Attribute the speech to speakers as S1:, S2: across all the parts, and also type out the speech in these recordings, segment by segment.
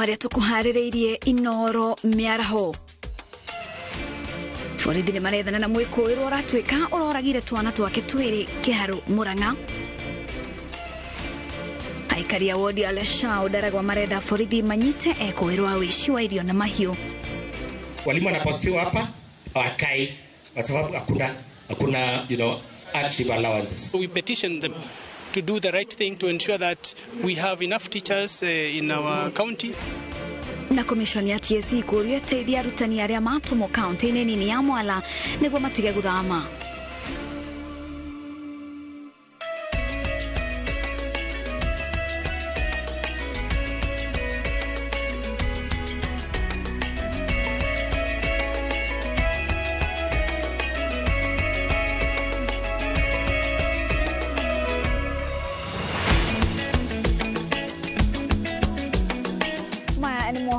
S1: Marĩa tũkũharĩrĩirie Inoro mĩaraho. Borithi nĩ marethana na mwĩkũĩrwo ũratuĩka ũroragire twana twake twĩrĩ Kĩharũ Murang'a. Aikari a wodi ya Leshau Ndaragwa marenda borithi manyite ekũĩrwo a ũici wa irio na mahiũ.
S2: Walimu wanapostiwa hapa hawakai kwa sababu hakuna hardship allowances.
S3: We petition them to do the right thing to ensure that we have enough teachers in our county.
S1: Na commission ya TSC kũria ĩteithie arutani arĩa matũmwo kaunti-inĩ nini ya Mwala nĩguo matige gũthama.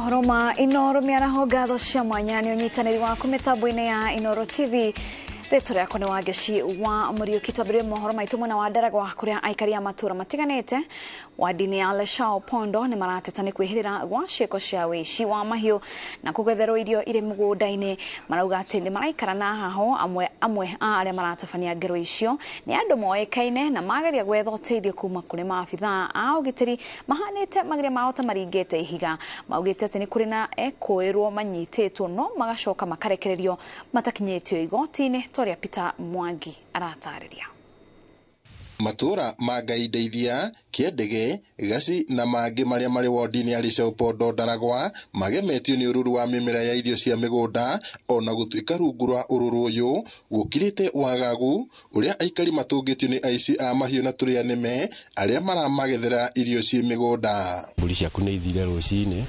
S1: Roma Inoro mĩaraho ngatho cia mwanya nĩ ũnyitanĩri waku mĩtambo-inĩ ya Inoro TV. Rĩtwa rĩakwa nĩ Wangeci wa Mũriũki. Twambĩrĩrie mohoro maitũ mwena wa Ndaragwa kũrĩa aikari a matũũra matiganĩte wadi-inĩ ya Leshau Pondo nĩ marateta nĩ kwĩhĩrĩra gwa ciĩko cia ũici wa mahiũ na kũgetherwo irio irĩ mũgũnda-inĩ. Marauga atĩ nĩ maraikara na haho amwe a arĩa maratabania ngero icio nĩ andũ moĩkaine na mageria gwetha ũteithio kuma kũrĩ maabithaa a ũgitĩri mahanĩte mageria mao ta maringĩte ihiga. Maugĩte atĩ nĩ kũrĩ na ekũĩrwo manyitĩtwo no magacoka makarekererio matakinyĩtio igoti-inĩ ta ũrĩa Peter Mwangi aratarĩria.
S4: Matũũra ma Ngai Ndeithia, Kĩendege, Gaci na mangĩ marĩa marĩ wodi-inĩ ya Leshau Pondo Ndaragwa magemetio nĩ ũrũrũ wa mĩmera ya irio cia mĩgũnda ona gũtuĩka rungu rwa ũrũrũ ũyũ gũkirĩte wagagu ũrĩa aikari matũngĩtio nĩ aici a mahiũ na tũrĩa nĩme arĩa maramagethera irio ciĩ mĩgũnda.
S5: Mbũri ciaku nĩ ithire rũcinĩ,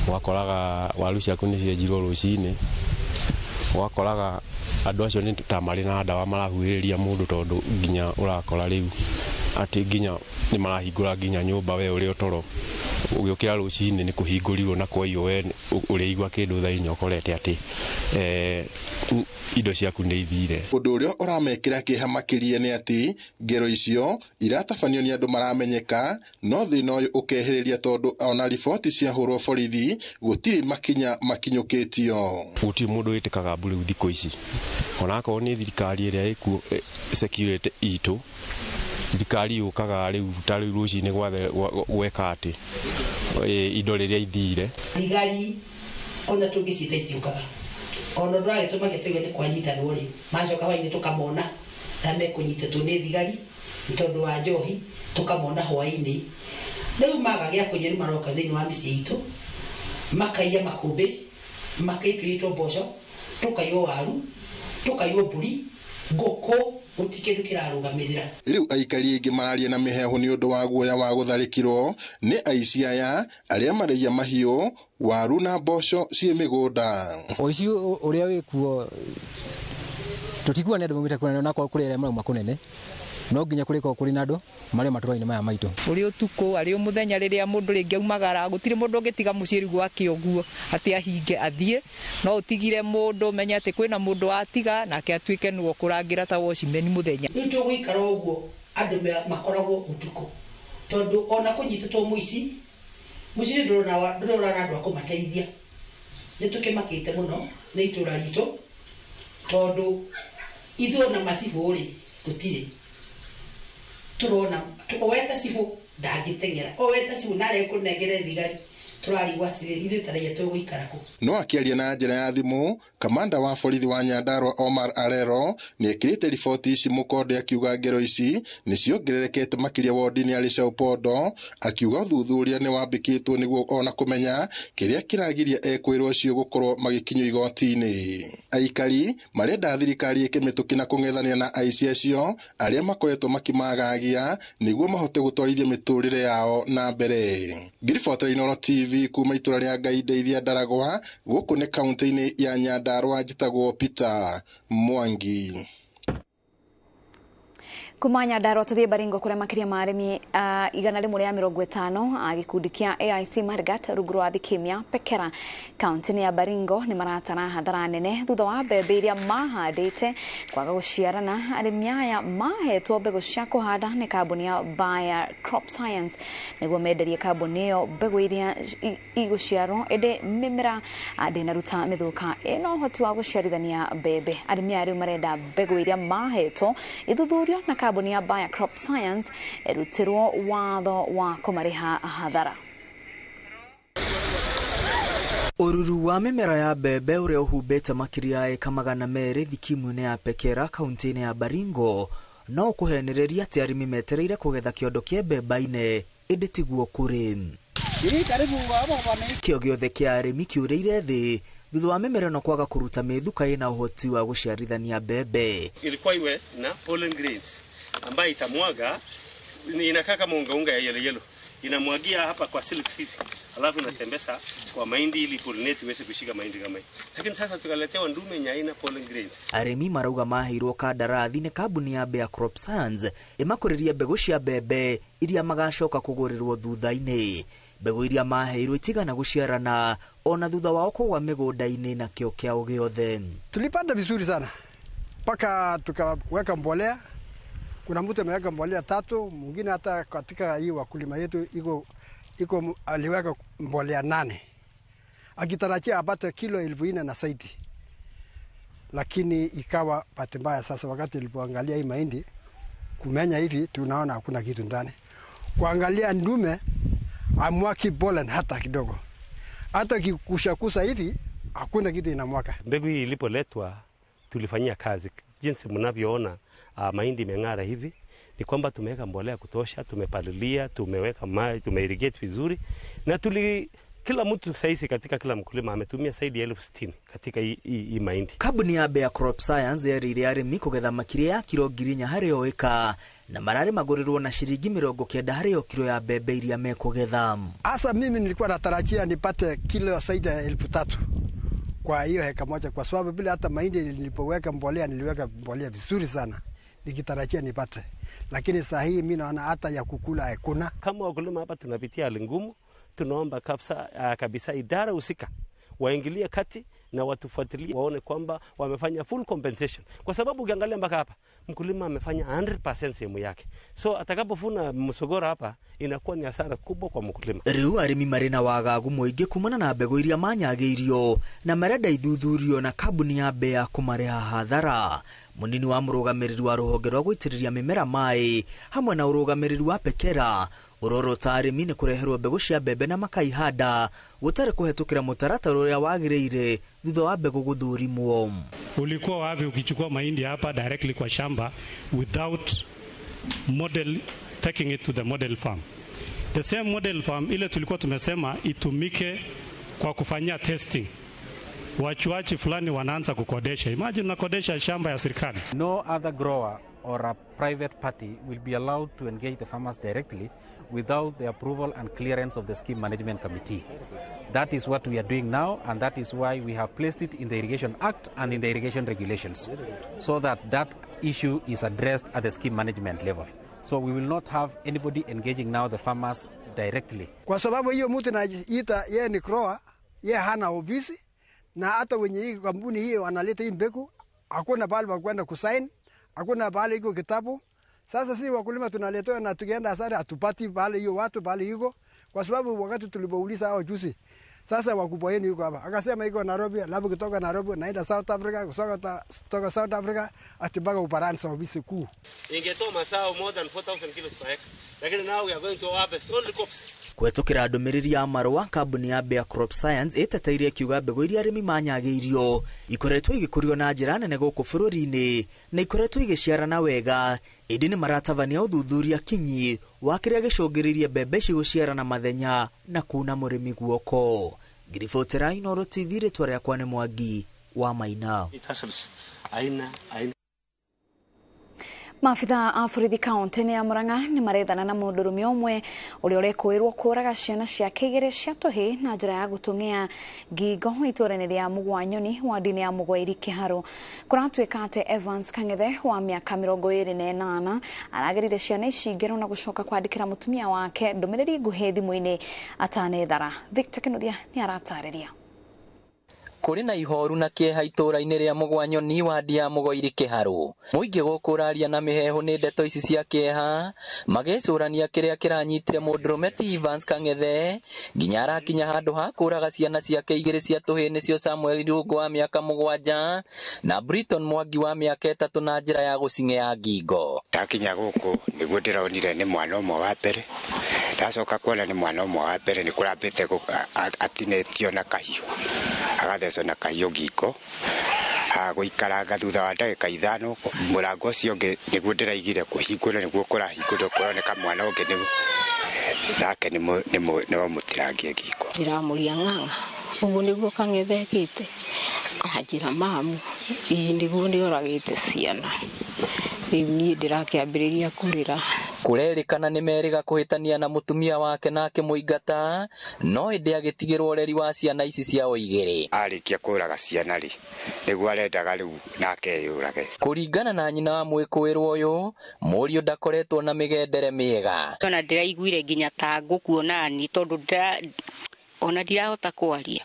S5: ũgakoraga waru ciaku nĩ cienjirwo rũcinĩ, ũgakoraga andũ acio nĩ ta marĩ na ndawa marahuhĩrĩria mũndũ tondũ nginya ũrakora rĩu atĩ nginya nĩ marahingũra nginya nyũmba we ũrĩ toro ũgĩũkĩra rũcinĩ nĩ kũhingũrirwo na kwaiywo we ũrĩigua kĩndũ thaa inya ũkorete atĩ indo ciaku nĩ ithire.
S4: Ũndũ ũrĩa ũramekĩra kĩeha makĩria nĩ atĩ ngero icio iratabanio nĩ andũ maramenyeka no thĩna ũyũ ũkehĩrĩria tondũ ona riboti ciahũrwo borithi gũtirĩ makinya makinyũkĩtio.
S5: Gũtirĩ mũndũ wĩtĩkaga mbu rĩu thikũ ici onakorwo nĩ thirikari ĩrĩa ĩkuo security itũ thirikari yũkaga rĩu ta rĩu rũcinĩ gweka atĩ indo rĩrĩa ithire.
S6: Thigari ona tũngĩciĩta itiũkaga ona ndũragĩtũma gĩtũigue nĩ kwanyitanwo rĩ macoka hwainĩ tũkamona ta mekũnyitĩtwo nĩ thigari nĩ tondũ wa njohi tũkamona hwainĩ rĩu maga gĩa kũnyua nĩ maroka thĩinĩ wa mĩciĩ itũ makaiya makũmbĩ makaitũitwo mboco tũkaiywo waru tũkaiywo mbũri ngũkũ gũtirĩ kĩndũ kĩrarũgamĩrĩra.
S4: Rĩu aikari aingĩ mararia na mĩheehũ nĩ ũndũ wa guoya wa gũtharĩkĩrwo nĩ aici aya arĩa maraiya mahiũ waru na mboco ciĩ mĩgũnda.
S7: Ũici ũrĩa wĩkuo tũtikuwa nĩ andũ maumĩte kũnene na kũrĩ arĩa marauma kũnene no nginya kũrĩkorwo kũrĩ na andũ marĩa matũra-inĩ maya maitũ.
S8: Ũrĩ ũtukũ arĩ mũthenya rĩrĩa mũndũ rĩngĩ aumagara gũtirĩ mũndũ ũngĩtiga mũciĩ rĩu gwake ũguo atĩ ahinge athiĩ no ũtigire mũndũ ũmenye atĩ kwĩna mũndũ watiga nake atuĩke nĩwe ũkũrangĩra ta watchman mũthenya.
S6: Rĩu tũgũikara ũguo andũ makoragwo ũtukũ tondũ ona kũnyitĩtwo mũici mũciĩ ndũrona andũ a kũmateithia. Nĩ tũkĩmakĩte mũno nĩ itũra ritũ tondũ ithuĩ ona macibũ rĩ tũtirĩ tũrona oweta cibũ ndangĩteng'era oweta cibũ narĩ kũnengere thigari tũrarigwo atĩrĩrĩ ithuĩ ta raiya tũgũikara kũ.
S4: No akĩaria na njĩra ya thimũ kamanda wa borithi wa Nyandarua Omar Arero nĩ ekĩrĩte riboti ici mũkonde akiuga ngero ici nĩ ciongererekete makĩria wodi-inĩ ya Leshau Pondo akiuga ũthuthuria nĩ wambĩkĩtwo nĩguo ona kũmenya kĩrĩa kĩragiria ekwĩrwo acio gũkorwo magĩkinyio igoti-inĩ. Aikari marenda thirikari ĩke mĩtũkĩ na kũng'ethanĩra na aici acio arĩa makoretwo makĩmagagia nĩguo mahote gũtwarithia mĩtũrĩre yao na mbere. Ngĩribotera Inoro TV kuma itũra rĩa Ngai Ndeithia Ndaragwa gũkũ nĩ kaunti-inĩ ya Nyandarua njĩtagwo Peter Mwangi.
S1: Kuma Nyandarua tuthie Baringo kuria makiria ma arimi 150 a gikundi kia AIC Marigat rungu rwa Thikimia Pekera kaunti-ini ya Baringo ni maratara hathara nene thutha wa mbembe iria mahandite kwaga guciarana. Arimi aya mahetwo mbegu cia kuhanda ni kambuni ya Bayer Crop Science niguo menderie kambuni iyo mbegu iria iguciarwo, indi mimera ndinaruta mithuka ina uhoti wa guciarithania mbembe. Arimi aya riu marenda mbegu iria mahetwo ithuthurio na kambuni ya Bayer Crop Science erutirwo watho wa kumariha hathara.
S9: Ururu wa mimera ya mbembe uria uhumbite makiria eka 200 thikimu-ini ya Pekera kaunti-ini ya Baringo no ukuhenereria ati arimi metereire kugetha kiondo kia mbemba-ini indi tiguo kuri. Kio giothe kia arimi kiurire thi thutha wa mimera ĩno kwaga kuruta mithuka ina uhoti wa guciarithania mbembe.
S10: Ilikuwa iwe na pollen grains ambayo itamwaga, inakaa kama unga unga ya yellow yellow, inamwagia hapa kwa silk sisi, alafu inatembeza kwa mahindi ili pollinate iweze kushika mahindi kama hii. Lakini sasa tukaletewa ndume yenye haina pollen grains.
S9: Arimi marauga maheirwo kandarathi ni kambuni ya Bayer Crop Science imakuririe mbegu cia mbembe iria magacoka kugurirwo thutha-ini. Mbegu iria maheirwo itigana guciarana ona thutha wao kugwa migunda-ini na kio kiao giothe.
S11: Tulipanda vizuri sana mpaka tukaweka mbolea. Kuna mtu ameweka mbolea 3, mwingine hata katika hii wakulima yetu iko aliweka mbolea 8. Akitarajia apate kilo 4,000 na zaidi. Lakini ikawa bahati mbaya sasa wakati nilipoangalia hii mahindi kumenya hivi tunaona hakuna kitu ndani. Kuangalia ndume amwaki pollen hata kidogo. Hata kikushakusa hivi hakuna kitu inamwaka.
S10: Mbegu hii ilipoletwa tulifanyia kazi jinsi mnavyoona. Mahindi imeng'ara hivi ni kwamba tumeweka mbolea kutosha, tumepalilia, tumeweka maji, tumeirrigate vizuri na kila mtu saisi katika kila mkulima ametumia zaidi ya 60,000 katika hii mahindi.
S9: Kambuni ya Bayer Crop Science yerire arimi kugetha makiria ya kilo 4,000 harĩ o ĩka na mararĩ magũrĩrwo na shiringi 90 harĩ o kilo ya mbembe iria mekugetha.
S11: Asa mimi nilikuwa natarajia nipate kilo zaidi ya 3,000 kwa hiyo heka moja, kwa sababu bila hata mahindi nilipoweka mbolea niliweka mbolea vizuri sana nikitarajia nipate, lakini saa hii mimi naona hata ya kukula hakuna.
S10: Kama wakulima hapa tunapitia hali ngumu, tunaomba kabisa idara husika waingilie kati na watufuatilie waone kwamba wamefanya full compensation, kwa sababu ukiangalia mpaka hapa mkulima amefanya 100% sehemu yake, so atakapovuna msogora hapa inakuwa ni hasara kubwa kwa mkulima.
S9: Riu arimi mari na wagagu muingi kumana na mbegu iria manyagĩirio na marenda ithuthurio na kambuni ya Bayer kumareha hathara. Munini wa murugamiriri wa ruhonge rwa guitiriria mimera mai hamwe na urugamiriri wa Pekera urorota arimi ni kureherwo mbegu cia mbembe na makaihanda gutari kuhetukira mutaratara uria wagiriire thutha wa mbegu guthurimwo.
S12: Ulikuwa wapi ukichukua mahindi hapa directly kwa shamba without model, taking it to the model farm? The same model farm ile tulikuwa tumesema itumike kwa kufanyia testing. Wachuachi fulani wanaanza kukodesha. Imagine unakodesha shamba ya serikali.
S13: No other grower or a private party will be allowed to engage the farmers directly without the approval and clearance of the scheme management committee. That is what we are doing now, and that is why we have placed it in the Irrigation Act and in the irrigation regulations, so that that issue is addressed at the scheme management level. So we will not have anybody engaging now the farmers directly.
S11: Kwa sababu hiyo mtu anajiita yeye ni grower, yeye hana ofisi, na hata wenye hii kampuni hiyo analeta hii mbegu, hakuna pahali pa kwenda kusign, hakuna pahali iko kitabu. Sasa si wakulima tunaletewa na tukienda hasara hatupati pahali hiyo watu pahali iko, kwa sababu wakati tulipouliza hao juzi, sasa wakubwa yenu yuko hapa, akasema iko Nairobi, alafu kutoka Nairobi naenda South Africa, kutoka South Africa ati mpaka Ufaransa ofisi kuu.
S10: Ingetoa mazao more than 4,000 kilos per acre, lakini now we are going to harvest only crops.
S9: Kwetukira ndumiriri ya marua kambuni ya Bayer Crop Science ĩteteirie kiuga mbegũ iria arĩmi manyagĩirio ikoretwo igĩkũrio na njĩra nene gũkũ bũrũri-inĩ na ikoretwo igĩciarana wega, ĩndĩ nĩ maratabania ũthuthuria kinyi wa kĩrĩa gĩcũngĩrĩirie mbembe ici gũciarana mathenya na kuna mũrĩmi guoko. Ngiribotera Inooro TV, rĩtwa rĩakwa nĩ Mwangi wa Maina.
S10: Aina aina.
S1: Maabitha a borithi kaunti-inĩ ya Murang'a nĩ marethana na mũndũrũme ũmwe ũrĩa ũrekũĩrwo kũraga ciana ciake igĩrĩ cia tũhĩĩ na njĩra ya gũtũng'ea ngingo itũũra-inĩ rĩa Mũgwanyoni wadi-inĩ ya Mũgwairi Kĩharũ. Kũratuĩka atĩ Evans Kang'ethe wa mĩaka 28 aragerire ciana ici ngero na gũcoka kwandĩkĩra mũtumia wake ndũmĩrĩri nguhĩ thimũ-inĩ atanethara. Victor Kinuthia nĩ aratarĩria.
S14: Kũrĩ na ihoru na kĩeha itũũra-inĩ rĩa Mũgwanyoni wadi ya Mũgoiri Kĩharũ. Mũingĩ gũkũraria na mĩheehũ nĩ ndeto ici cia kĩeha, magĩcũrania kĩrĩa kĩranyitire mũndũrũme ti Evans Kang'ethe nginya arakinya handũ ha kũraga ciana ciake igĩrĩ cia tũhĩĩ nĩcio Samuel Irũngũ wa mĩaka 7 na Briton Mwangi wa mĩaka 3 na njĩra ya gũcing'ea ngingo.
S15: Ndakinya gũkũ nĩguo ndĩronire nĩ mwana ũmwe wa mbere, ndacoka kuona nĩ mwana ũmwe wa mbere nĩ kũrambĩte atinĩtio na kahiũ, agathecwo na kahiũ ngingo. Gũikaranga thutha wa ndagĩka 5 mũrango ũcio ũngĩ nĩguo ndĩraigire kũhingũra, nĩguo kũrahingũrwo kũroneka mwana ũngĩ nĩ nake nĩ wamũtirangie ngingo.
S16: Ndĩramũria ng'ang'a ũguo nĩguo Kang'ethe ekĩte, anjĩra mamu ĩĩ nĩguo nĩoragĩte ciana. Rĩu niĩ ndĩrakĩambĩrĩria kũrĩra.
S14: Kũrerĩkana nĩ merĩga kũhĩtania na mũtumia wake na akĩmũingata, no ĩndĩ agĩtigĩrwo ũreri wa ciana ici ciao igĩrĩ.
S15: Arĩkia kũraga ciana rĩ, nĩguo arendaga rĩu nake eyũrage.
S14: Kũringana na nyina wa mwĩkũĩrwo ũyũ, mũriũ ndakoretwo na mĩgendere mĩega.
S17: Ona ndĩraiguire nginya ta ngũkuonani tondũ ona ndirahota kwaria.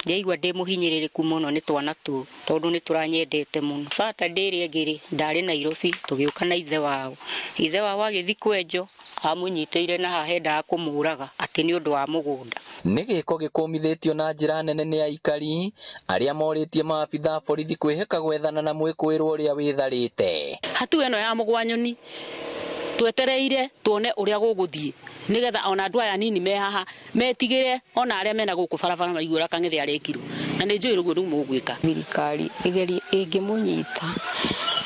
S17: Ndaigua ndĩ mũhinyĩrĩrĩku mũno nĩ twana tũu tondũ nĩ tũranyendete mũno. Bata ndĩrĩ ĩngĩ ndarĩ Nairobi tũgĩũka na ithe wao. Ithe wao agĩthiĩ kwenjo amũnyitĩire na haha endaga kũmũraga atĩ nĩ ũndũ wa mũgũnda.
S14: Nĩ gĩko gĩkũmithĩtio na njĩra nene nĩ aikari arĩa morĩtie maabitha a borithi kwĩhĩka gwethana na mwĩkũĩrwo ũrĩa wĩtharĩte.
S18: Hatua ĩno ya Mũgwanyoni twetereire tuone ũrĩa gũgũthiĩ nigetha ona andũ aya nini me haha metigĩre ona arĩa mena gũkũ barabara maigua ũrĩa Kang'ethe arekirwo, na nĩ njũĩ ũguo rĩu mũgwĩka.
S16: Thirikari ĩgerie ĩngĩmũnyita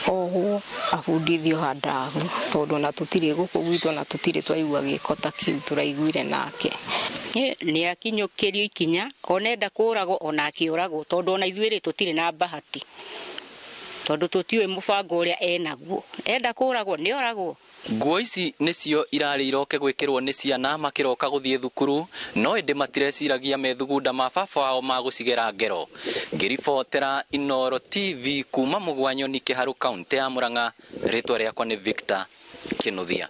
S16: ohwo abundithio handabu tondũ ona tũtirĩ gũkũ gwitũ na tũtirĩ twaigua gĩko ta kĩu tũraiguire nake.
S17: Nĩ akinyũkĩrio ikinya ona enda kũragwo ona akĩũragwo tondũ ona ithuĩ rĩ tũtirĩ na bahati tondũ tũtiũĩ mũbango ũrĩa enaguo, enda kũragwo nĩ oragwo.
S14: Nguo ici nĩcio irarĩ iroke gwĩkĩrwo nĩ ciana makĩroka gũthiĩ thukuru, no ĩndĩ matireciragia methugunda ma baba wao ma gũcigera ngero. Ngĩribotera Inooro TV kuma Mũgwanyoni Kĩharũ kaunti ya Murang'a, rĩtwa rĩakwa nĩ Victor Kinuthia.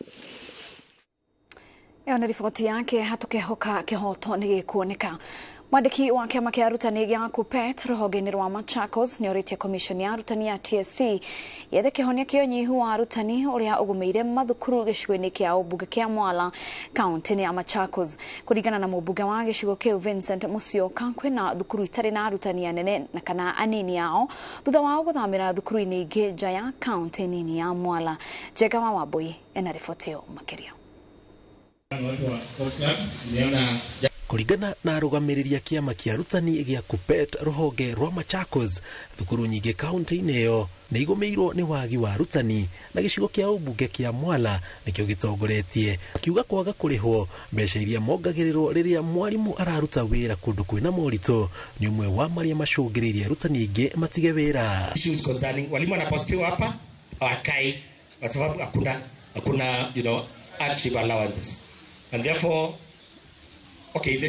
S1: Ĩyo nĩ riboti yake hatũkehoka kĩhoto nĩ gĩkuoneka. Mwandĩki wa kĩama kĩa arutani gĩa KUPPET rũhonge-inĩ rwa Machakos nĩ orĩtie commission ya arutani ya TSC yethe kĩhonia kĩa ũnyihu wa arutani ũrĩa ũgũmĩire mathukuru gĩcigo-inĩ kĩa ũmbunge kĩa Mwala kaunti-inĩ ya Machakos. Kũringana na mũmbunge wa gĩcigo kĩu Vincent Musyoka, kwĩna thukuru itarĩ na arutani anene na kana anini ao thutha wao gũthamĩra thukuru-inĩ ingĩ nja ya kaunti nini ya Mwala. Njega wa Wambui ena riboti ĩyo makĩria.
S19: Kũringana na arũgamĩrĩri a kĩama kĩa arutani gĩa KUPPET rũhonge rwa Machakos, thukuru nyingĩ kaunti-inĩ ĩyo nĩ igũmĩirwo nĩ wagi wa arutani na gĩcigo kĩa ũmbunge kĩa Mwala nĩkĩo gĩtongoretie, akiuga kwaga kũrĩhwo mbeca iria mongagĩrĩrwo rĩrĩa mwarimũ araruta wĩra kũndũ kwĩna moritũ nĩ ũmwe wa marĩa macũngĩrĩirie arutani aingĩ matige wĩra.
S2: Issues concerning walimu wanapostiwa hapa hawakai kwa sababu hakuna hardship allowances and therefore okay, the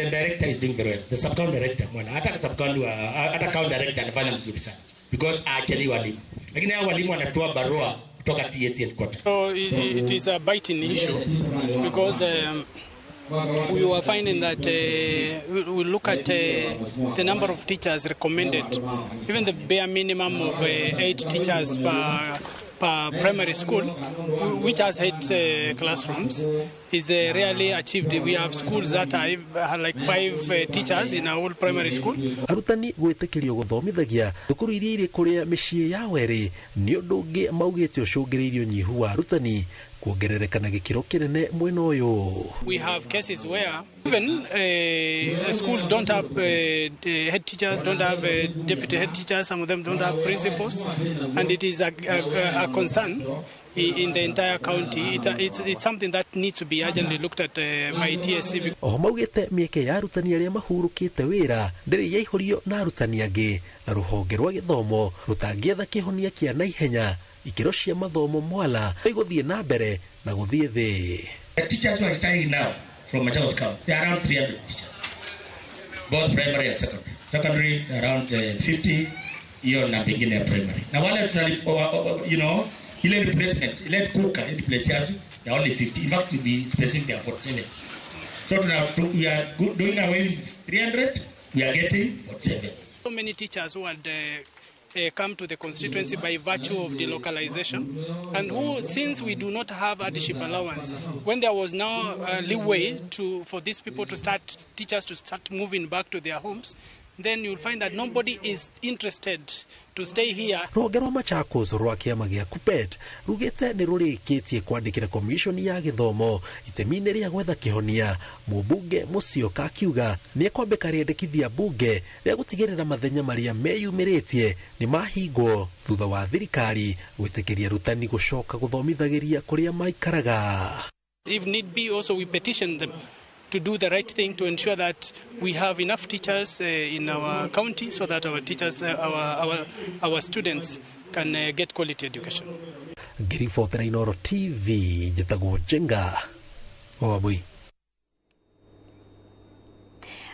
S2: director is doing very well. The sub-county director, mwana, hata sub-county, hata county director anafanya mzuri sana because actually walimu. Lakini hao walimu wanatoa barua kutoka TSC headquarters.
S3: So it is a biting issue because we were finding that we look at the number of teachers recommended, even the bare minimum of 8 teachers per primary school, which has 8 classrooms, is rarely achieved. We have schools that are like 5 teachers in our primary school.
S19: Arutani gwĩtĩkĩrio gũthomithagia thukuru iria irĩ kũrĩa mĩciĩ yao ĩrĩ nĩ ũndũ ũngĩ maugĩte ũcũngĩrĩirie ũnyihu wa arutani kuongerereka na gĩkĩro kĩnene mwena ũyũ.
S3: We have cases where even schools don't have head teachers, don't have deputy head teachers, some of them don't have principals, and it is a concern in the entire county. It's something that needs to be urgently looked at by TSC.
S19: Oho maugĩte mĩeke ya arutani arĩa mahurũkĩte wĩra ndĩrĩ yaihũrio na arutani angĩ na rũhonge rwa gĩthomo rũtangĩetha kĩhonia kĩa naihenya Ikĩro cia mathomo mwala igũthiĩ na mbere na gũthiĩ thĩ.
S2: The teachers who are retiring now from Machakos County, they are around 300 teachers, both primary and secondary. Secondary around 50, hiyo na pengine ya primary. Na wale you know, ile replacement, ile kuka, ile replace yazo, they are only 50. In fact, to be specific, they are 47. So now we are doing away with 300, we are getting 47.
S3: So many teachers who had come to the constituency by virtue of delocalization, and who, since we do not have hardship allowance, when there was now a leeway for these people to start, teachers to start moving back to their homes, then you'll find that nobody is interested to stay here.
S19: Rũhonge rwa Machakos rwa kĩama gĩa KUPPET rugĩte nĩ rũrĩkĩtie kwandĩkĩra komishoni ya gĩthomo itemi-inĩ rĩa gwetha kĩhonia. Mũmbunge Musyoka akiuga nĩ ekwambĩka rĩendekithia mbunge rĩa gũtigĩrĩra mathenya marĩa meyumĩrĩtie nĩ mahingwo thutha wa thirikari gwĩtĩkĩria arutani gũcoka gũthomithagĩria kũrĩa maikaraga.
S3: If need be, also we petition them to do the right thing to ensure that we have enough teachers in our county so that our teachers, our students can get quality education.
S19: Ngĩribotera Inooro TV, njĩtagwo Njenga Wambui.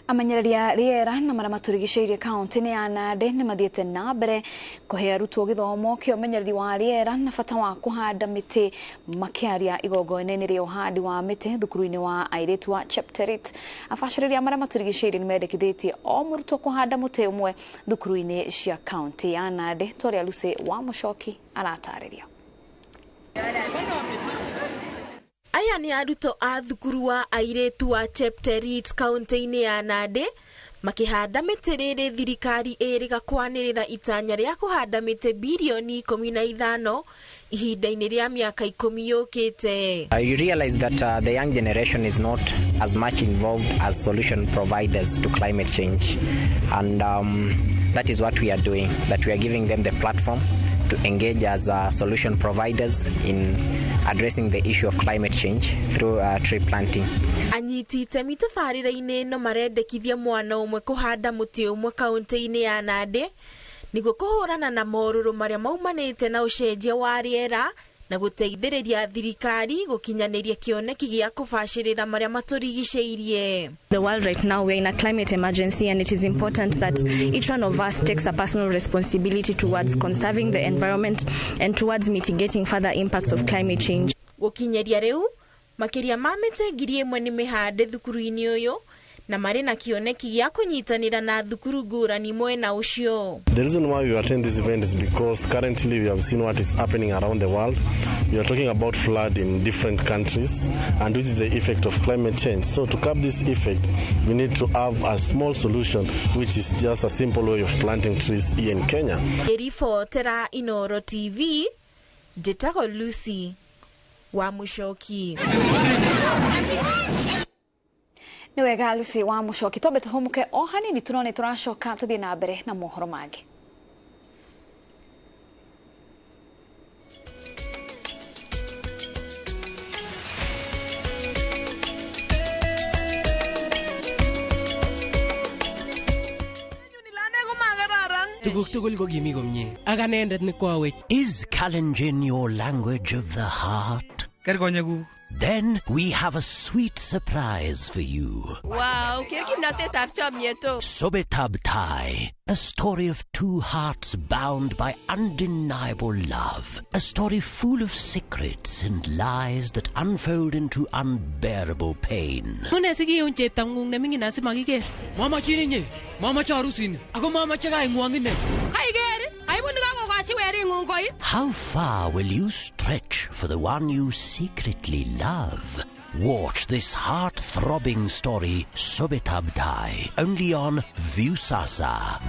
S1: Amenyereria rĩera na marĩa matũrigicĩirie kaunti-inĩ ya Nandĩ nĩ mathiĩte na mbere kũhe arutwo gĩthomo kĩa ũmenyereri wa rĩera na bata wa kũhanda mĩtĩ makĩaria igongona-inĩ rĩa ũhandi wa mĩtĩ thukuru-inĩ wa airĩtu wa Chepterit. Abacĩrĩri a marĩa matũrigicĩirie nĩ mendekithĩtie o mũrutwo kũhanda mũtĩ ũmwe thukuru-inĩ cia kaunti ya Nandĩ. Toria Lucy wa Mũcoki aratarĩria.
S20: Aya nĩ arutwo a thukuru wa airĩtu wa Chepterit kaunti-inĩ ya Nandĩ makĩhanda mĩtĩ rĩrĩ thirikari ĩrĩga kwanĩrĩra itanya rĩa kũhanda mĩtĩ birioni 15 ihinda-inĩ rĩa mĩaka 10 yũkĩte.
S21: You realize that the young generation is not as much involved as solution providers to climate change, and that is what we are doing, that we are giving them the platform to engage as solution providers in addressing the issue of climate change through tree planting.
S20: Anyiti itemi tabarĩra-inĩ ĩno marendekithia mwana ũmwe kũhanda mũtĩ ũmwe kaunti-inĩ ya Nandĩ nĩguo kũhũrana na morũrũ marĩa maumanĩte na ũcenjia wa rĩera na gũteithĩrĩria thirikari gũkinyanĩria kĩoneki gĩa kũbacĩrĩra marĩa matũrigicĩirie.
S22: The world right now, we're in a climate emergency, and it is important that each one of us takes a personal responsibility towards conserving the environment and towards mitigating further impacts of climate change.
S20: Gũkinyĩria rĩu makĩria ma mĩtĩ 1000 nĩ mĩhande thukuru-inĩ ũyũ na marĩ na kĩoneki gĩa kũnyitanĩra na thukuru ngũrani mwena ũcio.
S23: The reason why we attend this event is because currently we have seen what is happening around the world. We are talking about flood in different countries, and which is the effect of climate change. So to curb this effect, we need to have a small solution, which is just a simple way of planting trees here in Kenya.
S20: Ngĩribotera Inooro TV, njĩtagwo Lucy wa Mũcoki.
S1: Nĩ wega Lucy wa Mũcoki, twambe tũhũmũke o hanini tunone tũracoka tũthiĩ na mbere na mohoro mangĩ.
S24: Tuguk tugul ko kimi komie ak anendet ne koawech.
S25: Is Kalenjin your language of the heart?
S26: Ker konyekuk.
S25: Then we have a sweet surprise for you.
S27: Wow, ker kimnatetab chomyet o.
S25: Sobetab Tai, a story of two hearts bound by undeniable love. A story full of secrets and lies that unfold into unbearable pain.
S27: Mune sikiun cheptang'ung neming'in asimakiker.
S24: Mamachin inye, mamache arusini, ako mamache kaing'wong ine.
S27: Kaiker, aibu nekakokochi wering'ung koit.
S25: How far will you stretch for the one you secretly love? Watch this heart-throbbing story, Sobetab Tai, only on Viusasa.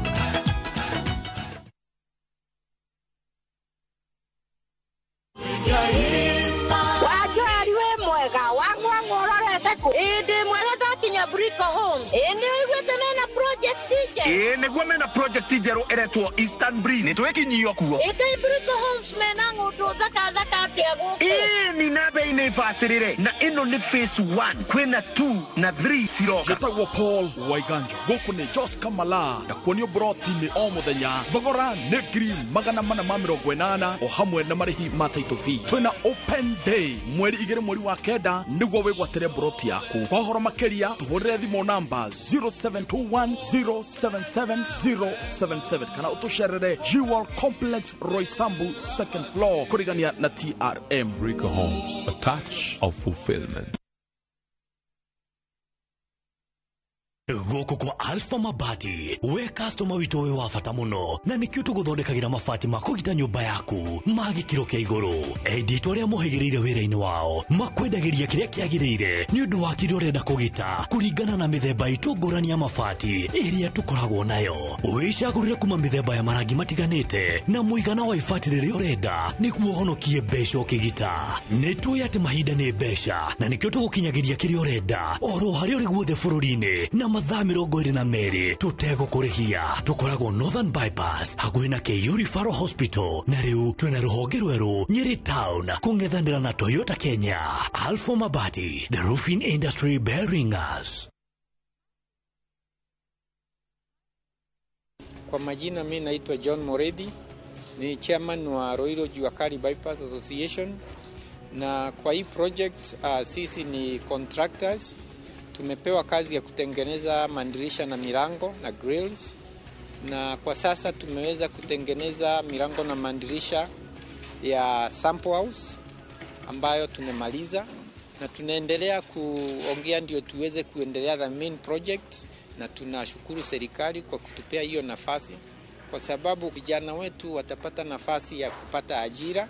S28: Nĩguo mena project njerũ ĩretwo Eastern Breeze. Nĩtwĩkinyio kuo.
S20: Ĩte Brico Homes mena ng'ũndũ thaka thaka
S17: atia guku?
S28: Ĩĩ na bei nĩ bacĩrĩre na ĩno nĩ phase 1 kwĩna 2 na 3 ciroka.
S4: Njĩtagwo Paul Waiganjo, gũkũ nĩ Jos Kamala na kuonio broti-inĩ o mũthenya. Thogora nĩ 480,000 o hamwe na marĩhi ma title fee. Twĩna open day mweri 2 mweri wa 9 nĩguo wĩgwatĩre broti yaku. Kwa ũhoro makĩria tũhũrĩre thimũ namba 0721077077 kana ũtũcerere Jewel Complex Roysambu second floor kũrigania na TRM.
S5: Rico Homes, a touch of fulfillment.
S25: Gũkũ kwa Alpha Mabati, we customer witũ wĩ wa bata mũno na nĩkĩo tũgũthondekagĩra mabati ma kũgita nyũmba yaku ma gĩkĩro kĩa igũrũ. Enditũ arĩa mohĩgĩrĩire wĩra-inĩ wao makwendagĩria kĩrĩa kĩagĩrĩire nĩ ũndũ wa kĩrĩa ũrenda kũgita kũringana na mĩthemba itũ ngũrani ya mabati ĩrĩa tũkoragwo nayo. Wĩcagũrĩre kuma mĩthemba ya marangi matiganĩte na mũigana wa ibati rĩrĩa ũrenda nĩguo ũhonokie mbeca ũkĩgita. Nĩ tũĩ atĩ mahinda nĩ mbeca na nĩkĩo tũgũkinyagĩria kĩrĩa ũrenda oro harĩa ũrĩ guothe bũrũri-inĩ na mathaa 22 tũtegũkũrĩhia. Tũkoragwo Northern Bypass hakuhĩ na KU Referral Hospital na rĩu twĩna rũhonge rwerũ Nyeri Town kũng'ethanĩra na Toyota Kenya. Alpha Mabati, the roofing industry bearing us.
S6: Kwa majina mi naitwa John Moredi, ni chairman wa Ruiru Juakali Bypass Association, na kwa hii project sisi ni contractors. Tumepewa kazi ya kutengeneza madirisha na milango na grills, na kwa sasa tumeweza kutengeneza milango na madirisha ya sample house ambayo tumemaliza, na tunaendelea kuongea ndio tuweze kuendelea the main project, na tunashukuru serikali kwa kutupea hiyo nafasi, kwa sababu vijana wetu watapata nafasi ya kupata ajira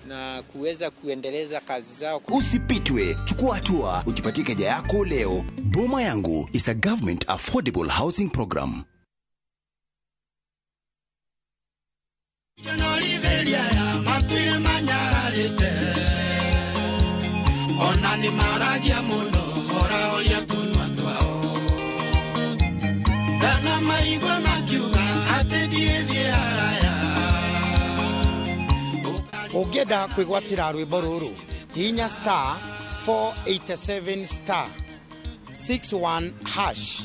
S6: na kuweza kuendeleza kazi zao.
S7: Usipitwe, chukua hatua, ujipatie keja yako leo. Boma Yangu is a government affordable housing program.
S8: Ũngĩenda kwĩgwatĩra rwĩmbo rũrũ hihinya star 487 star 61 hash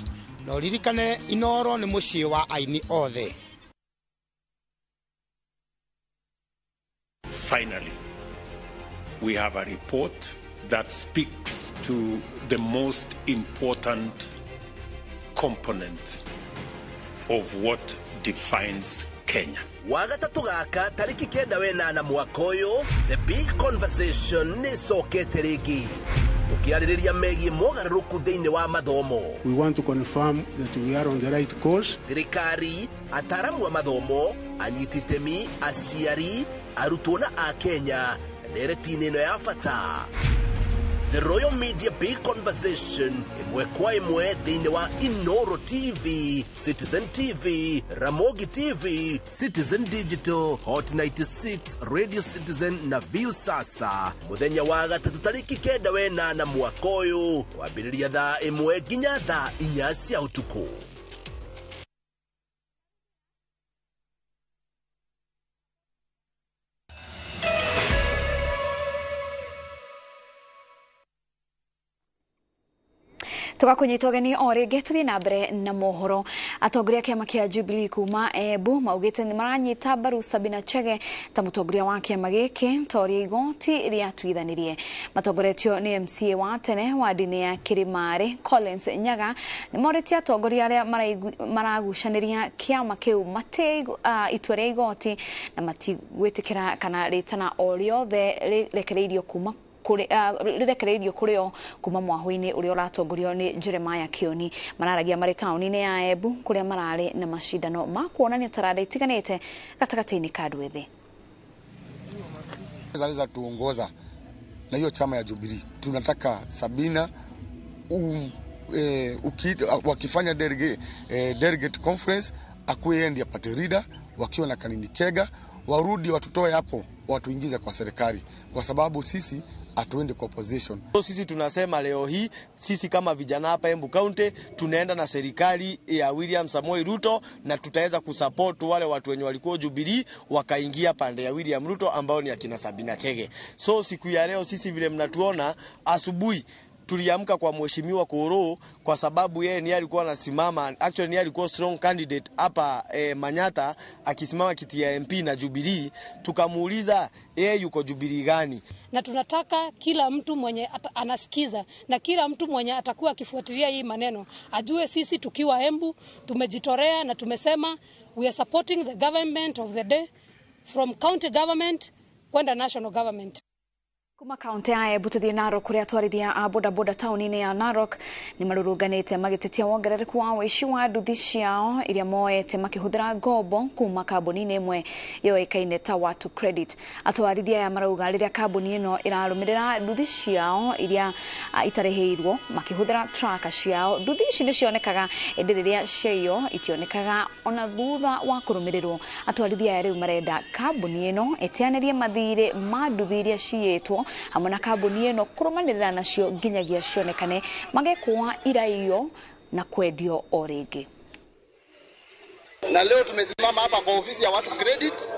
S8: na ũririkane Inooro nĩ mũciĩ wa aini othe.
S12: Finally, we have a report that speaks to the most important component of what defines Kenya.
S13: Wagatatũ gaka tarĩki 9 wenana mwaka ũyũ, The Big Conversation nĩ ĩcokete rĩngĩ tũkĩarĩrĩria megiĩ mogarũrũku thĩinĩ wa mathomo.
S26: We want to confirm that we are on the right course.
S13: Thirikari, ataaramu a mathomo, anyiti itemi, aciari, arutwo na akenya ndereti-inĩ ĩno ya bata. The Royal Media Big Conversation ĩmwe kwa ĩmwe thĩinĩ wa Inooro TV, Citizen TV, Ramogi TV, Citizen Digital, Hot 96, Radio Citizen na View Sasa mũthenya wa gatatũ tarĩki 9 wenana mwaka ũyũ kwambĩrĩria thaa 1 nginya thaa 4 cia ũtukũ.
S1: Tugakunyita ũgeni o rĩngĩ tũthiĩ na mbere na mohoro. Atongoria a kĩama kĩa Jubilee kuma Embu maugĩte nĩ maranyita mbaru Sabina Chege ta mũtongoria wa kĩama gĩkĩ ta ũrĩa igoti rĩatuithanirie. Matongoretio nĩ MCA wa tene wa ndini ya Kĩrĩmarĩ Collins Nyaga nĩ morĩtie atongoria arĩa maragucanĩria kĩama kĩu matĩe itua rĩa igoti na matigwĩtĩkĩra kana rĩtana o rĩothe rĩrekereirio kuma rĩrekereirio kũrĩ o kuma mwahũ-inĩ ũrĩa ũratongorio nĩ Jeremiah Kioni. Mararagia marĩ taũni-inĩ ya Embu kũrĩa mararĩ na macindano ma kuonania taranda itiganĩte gatagatĩ-inĩ ka andũ ethĩ.
S29: Za tuongoza na hiyo chama ya Jubilee, tunataka Sabina wakifanya delegate conference akuwe yeye ndiye party leader, wakiwa na Kanini Kega warudi watutoe hapo watuingize kwa serikali, kwa sababu sisi hatuendi kwa opposition.
S2: Sisi tunasema leo hii sisi kama vijana hapa Embu County tunaenda na serikali ya William Samoei Ruto, na tutaweza kusupport wale watu wenye walikuwa Jubilee wakaingia pande ya William Ruto ambao ni akina Sabina Chege. So siku ya leo sisi vile mnatuona asubuhi tuliamka kwa Mheshimiwa Koro kwa sababu yeye ni alikuwa anasimama, actually ni alikuwa strong candidate hapa Manyata akisimama kiti ya MP na Jubilee. Tukamuuliza yeye yuko Jubilee gani?
S3: Na tunataka kila mtu mwenye anasikiza na kila mtu mwenye atakuwa akifuatilia hii maneno ajue sisi tukiwa Embu tumejitorea na tumesema we are supporting the government of the day from county government kwenda national government.
S1: Kuma kaunti ya Embu tuthie Narok kuria atwarithia a bodaboda tauni-ini ya Narok ni marurunganite magitetia wongerereku wa uici wa nduthi ciao iria moete makihuthira ngombo kuma kambuni-ini imwe yoikaine ta Watu Credit. Atwarithia aya marauga riria kambuni ino irarumirira nduthi ciao iria itarihirwo makihuthira tracker ciao, nduthi ici nicionekaga indi riria ciaiywo itionekaga ona thutha wa kurumirirwo. Atwarithia aya riu marenda kambuni ino iteanirie mathiri ma nduthi iria ciiyitwo hamwe na kambuni ino kurumanirira nacio nginyagia cionekane magekwa iraiyo na kwendio o ringi.
S9: Na leo tumesimama hapa kwa ofisi ya Watu Credit,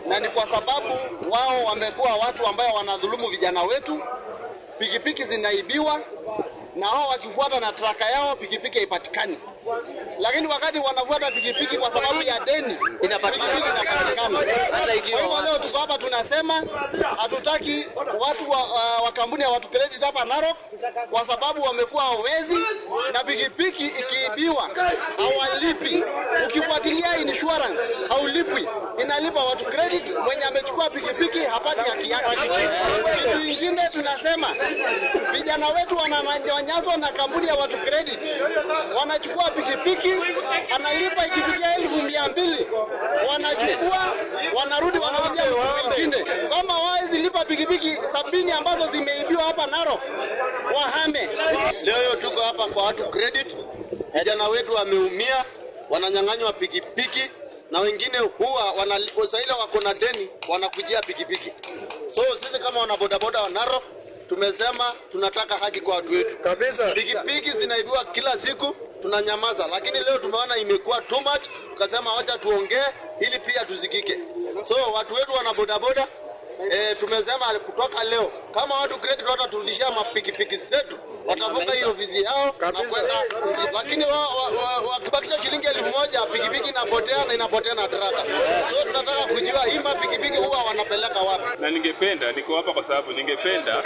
S9: na ni kwa sababu wao wamekuwa watu ambao wanadhulumu vijana wetu. Pikipiki zinaibiwa na wao wakifuata na traka yao pikipiki haipatikani. Lakini wakati wanafuata pikipiki kwa sababu ya deni, pikipiki inapatikana. Kwa hivyo leo tuko hapa tunasema hatutaki watu wa kampuni ya Watu Credit hapa Narok kwa sababu wamekuwa wezi, na pikipiki ikiibiwa hawalipi. Ukifuatilia insurance haulipwi, inalipa Watu Credit. Mwenye amechukua pikipiki hapati haki yake. Kitu kingine tunasema vijana wetu wananyanyaswa na kampuni ya Watu Credit. Wanachukua pikipiki, analipa ikifikia 200,000, wanachukua, wanarudi wanauzia mtu mwingine. Kama hawawezi lipa pikipiki 70 ambazo zimeibiwa hapa Narok, wahame.
S10: Leo tuko hapa kwa Watu Credit. Vijana wetu wameumia, wananyang'anywa pikipiki na wengine huwa wanaile wako na deni wanakujia pikipiki. So sisi kama wana bodaboda wa Narok tumesema tunataka haki kwa watu wetu kabisa. Pikipiki zinaibiwa kila siku, tunanyamaza, lakini leo tumeona imekuwa too much, tukasema wacha tuongee ili pia tusikike. So watu wetu wana bodaboda tumesema kutoka leo kama Watu Credit wataturudishia mapikipiki zetu, watafunga hiyo ofisi yao na kwenda. Lakini wakibakisha shilingi 1,000 pikipiki inapotea na inapotea na traka. So tunataka kujua hii mapikipiki huwa wanapeleka wapi.
S11: Na ningependa, niko hapa kwa sababu ningependa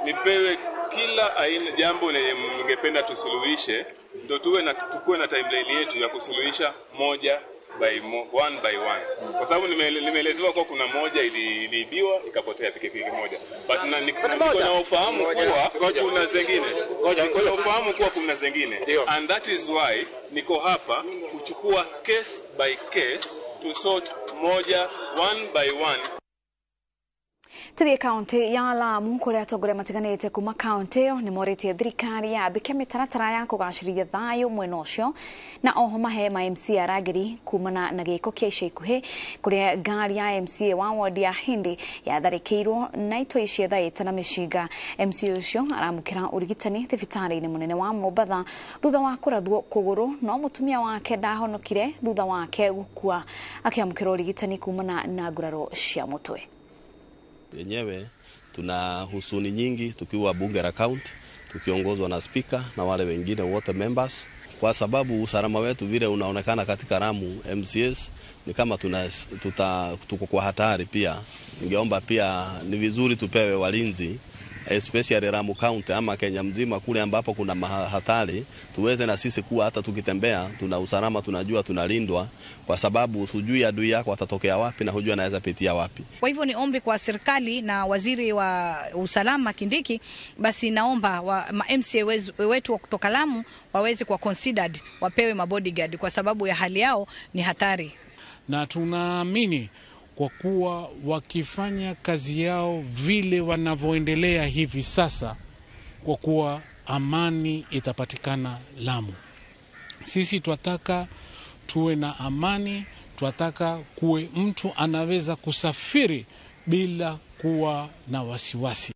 S11: nipewe kila aina jambo lenye ningependa tusuluhishe, ndio tuwe na tukue na timeline yetu ya kusuluhisha moja by one by one. Kwa sababu nimeelezewa kwa kuna moja iliibiwa ikapotea pikipiki moja. But na niko na ufahamu kuwa kuna zingine. Niko na ufahamu kuwa kuna zingine. And that is why niko hapa kuchukua case by case to sort moja one by one.
S1: Tuthie kaunti ya Lamu kuria atongoria matiganite kuma kaunti iyo ni moritie thirikari yambike mitaratara ya kugacĩrithia thayu mwena ucio na oho mahe ma MCA arangĩri kumana na gĩko kĩa ica ikuhĩ kuria ngari ya MCA wa wodi ya Hindi yatharĩkĩirwo na itoi ciethaĩte na mĩcinga. MCA ũcio aramũkĩra ũrigitani thibitarĩ-inĩ mũnene wa Mombatha thutha wa kũrathwo kũgũrũ, no mũtumia wake ndahonokire thutha wake gũkua akĩamũkĩra ũrigitani kumana na nguraro cia mũtwe.
S14: Yenyewe tuna husuni nyingi tukiwa bunge la county tukiongozwa na speaker na wale wengine wote members, kwa sababu usalama wetu vile unaonekana katika Lamu MCS ni kama tuko kwa hatari. Pia ningeomba pia ni vizuri tupewe walinzi especially Lamu County ama Kenya mzima kule ambapo kuna hatari, tuweze na sisi kuwa hata tukitembea tuna usalama, tunajua tunalindwa, kwa sababu hujui adui yako atatokea wapi na hujui anaweza pitia wapi.
S15: Kwa hivyo ni ombi kwa serikali na waziri wa usalama Kindiki, basi naomba ma MCA wetu wa kutoka Lamu waweze kuwa considered, wapewe mabodyguard kwa sababu ya hali yao ni hatari.
S16: Na tunaamini kwa kuwa wakifanya kazi yao vile wanavyoendelea hivi sasa, kwa kuwa amani itapatikana Lamu. Sisi twataka tuwe na amani, twataka kuwe mtu anaweza kusafiri bila kuwa na wasiwasi.